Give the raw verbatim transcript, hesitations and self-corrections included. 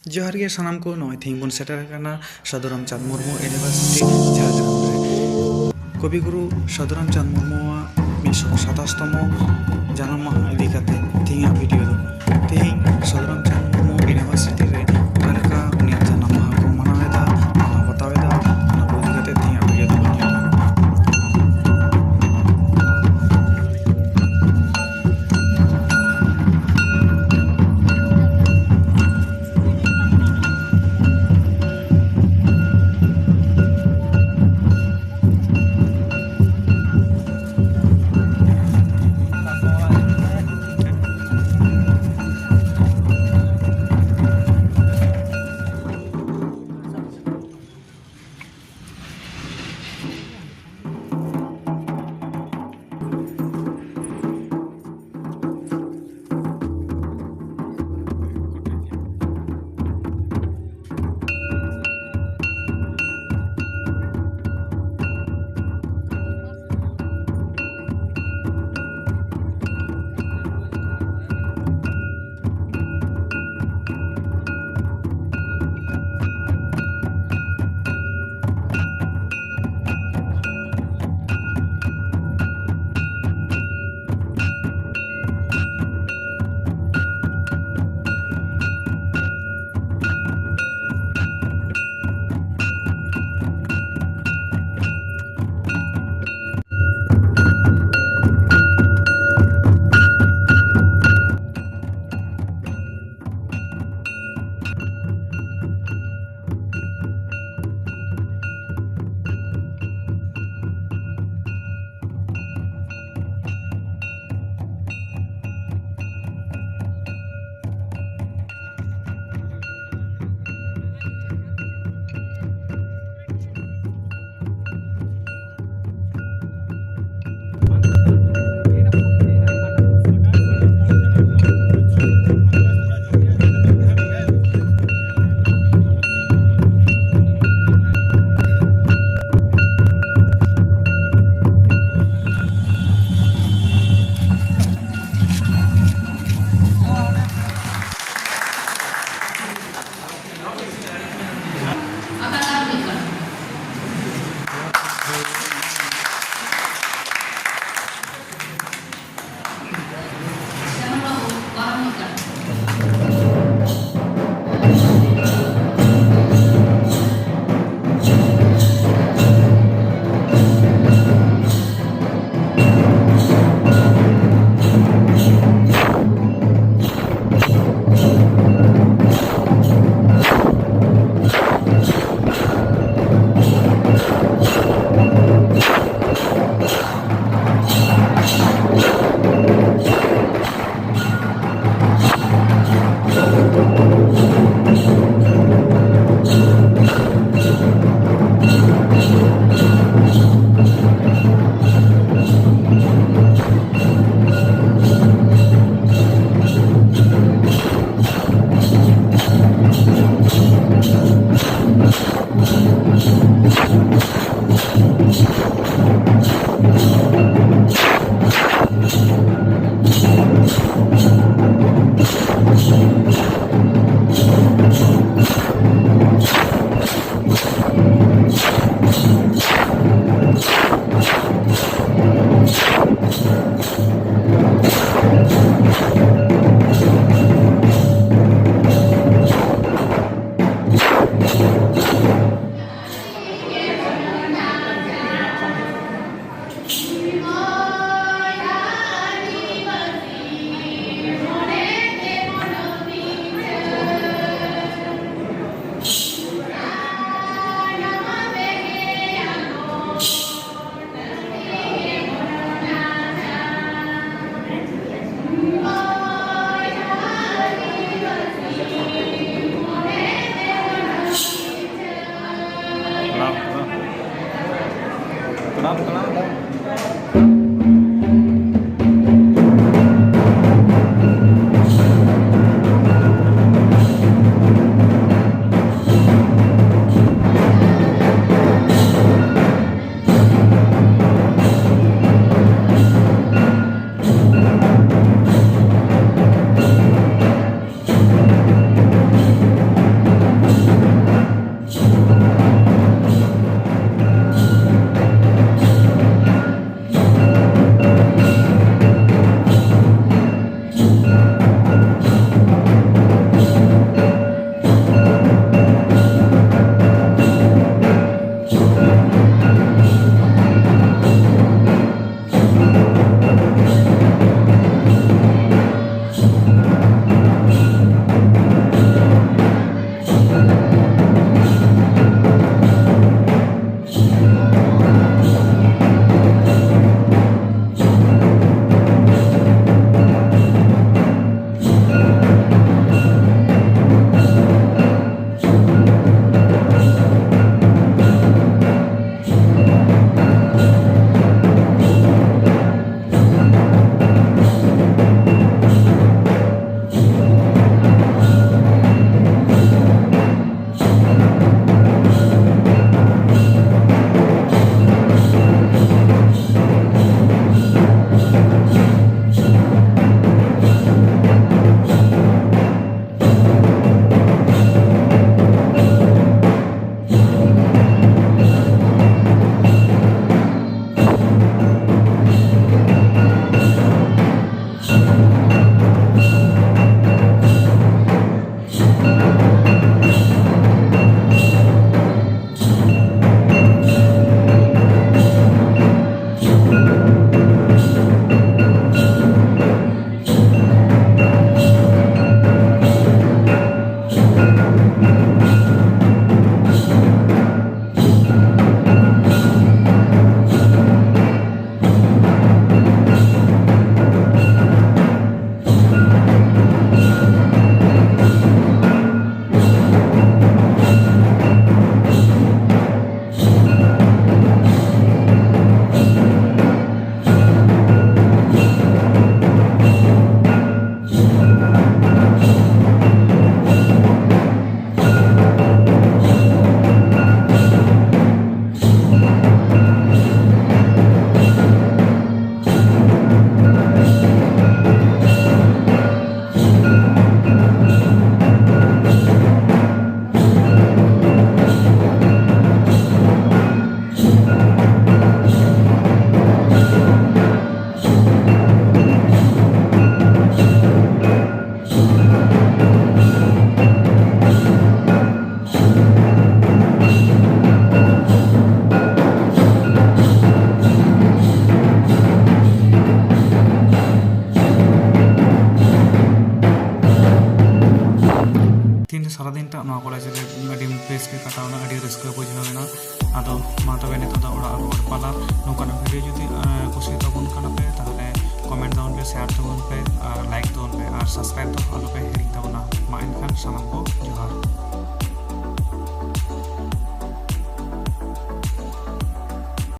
ᱡᱚᱦᱟᱨ ᱜᱮ ᱥᱟᱱᱟᱢ ᱠᱚ, ᱱᱚᱜᱼᱚᱭ ᱛᱮᱦᱮᱧ ᱵᱚᱱ ᱥᱮᱴᱮᱨ ᱟᱠᱟᱱᱟ ᱥᱟᱹᱫᱷᱩ ᱨᱟᱢᱪᱟᱸᱫᱽ ᱢᱩᱨᱢᱩ ᱤᱭᱩᱱᱤᱵᱷᱟᱨᱥᱤᱴᱤ ᱡᱷᱟᱲᱜᱨᱟᱢ ᱨᱮ᱾ ᱠᱚᱵᱤᱜᱩᱨᱩ ᱥᱟᱹᱫᱷᱩ ᱨᱟᱢᱪᱟᱸᱫᱽ ᱢᱩᱨᱢᱩᱣᱟᱜ ᱢᱤᱫ ᱥᱚ ᱥᱟᱛᱟᱥ ᱛᱚᱢᱚ ᱡᱟᱱᱟᱢ ᱢᱟᱦᱟ ᱤᱫᱤ ᱠᱟᱛᱮ ᱛᱮᱦᱮᱧᱟᱜ ᱵᱷᱤᱰᱤᱭᱳ ᱫᱚ᱾ ᱛᱮᱦᱮᱧ ᱥᱟᱹᱫᱷᱩ ᱨᱟᱢᱪᱟᱸᱫᱽ ᱢᱩᱨᱢᱩ ᱤᱭᱩᱱᱤᱵᱷᱟᱨᱥᱤᱴᱤ ᱨᱮ ᱚᱠᱟ ᱞᱮᱠᱟ ᱩᱱᱤᱭᱟᱜ ᱡᱟᱱᱟᱢ ᱢᱟᱦᱟ ᱠᱚ ᱢᱟᱱᱟᱣ ᱮᱫᱟ, ᱢᱟᱱᱟᱣ ᱵᱟᱛᱟᱣ ᱮᱫᱟ, ᱚᱱᱟ ᱠᱚ ᱤᱫᱤ ᱠᱟᱛᱮ ᱛᱮᱦᱮᱧᱟᱜ ᱵᱷᱤᱰᱤᱭᱳ ᱫᱚ ᱵᱚᱱ ᱧᱮᱞᱟ᱾ ᱛᱮᱦᱮᱧ ᱫᱚ ᱥᱟᱨᱟᱫᱤᱱ ᱴᱟᱜ ᱱᱚᱣᱟ ᱠᱚᱞᱮᱡᱽ ᱨᱮ ᱟᱹᱰᱤ ᱵᱮᱥ ᱜᱮ ᱠᱟᱴᱟᱣ ᱮᱱᱟ, ᱟᱹᱰᱤ ᱨᱟᱹᱥᱠᱟᱹ ᱵᱩᱡᱷᱟᱹᱣ ᱮᱱᱟ᱾ ᱟᱫᱚ ᱢᱟ ᱛᱚᱵᱮ ᱱᱤᱛᱚᱜ ᱫᱚ ᱚᱲᱟᱜ ᱨᱩᱣᱟᱹᱲ ᱯᱟᱞᱟ᱾ ᱱᱚᱝᱠᱟᱱᱟᱜ ᱵᱷᱤᱰᱤᱭᱳ ᱡᱩᱫᱤ ᱠᱩᱥᱤᱭᱟᱛᱟᱵᱚᱱ ᱠᱟᱱᱟ ᱯᱮ, ᱛᱟᱦᱚᱞᱮ ᱠᱚᱢᱮᱱᱴ ᱛᱟᱵᱚᱱ ᱯᱮ, ᱥᱮᱭᱟᱨ ᱛᱟᱵᱚᱱ ᱯᱮ ᱟᱨ ᱞᱟᱭᱤᱠ ᱛᱟᱵᱚᱱ ᱯᱮ ᱟᱨ ᱥᱟᱵᱥᱠᱨᱟᱭᱤᱵ ᱫᱚ ᱟᱞᱚ ᱯᱮ ᱦᱤᱲᱤᱧ ᱛᱟᱵᱚᱱᱟ᱾ ᱢᱟ ᱮᱱᱠᱷᱟᱱ ᱥᱟᱱᱟᱢ ᱠᱚ ᱡᱚᱦᱟᱨ᱾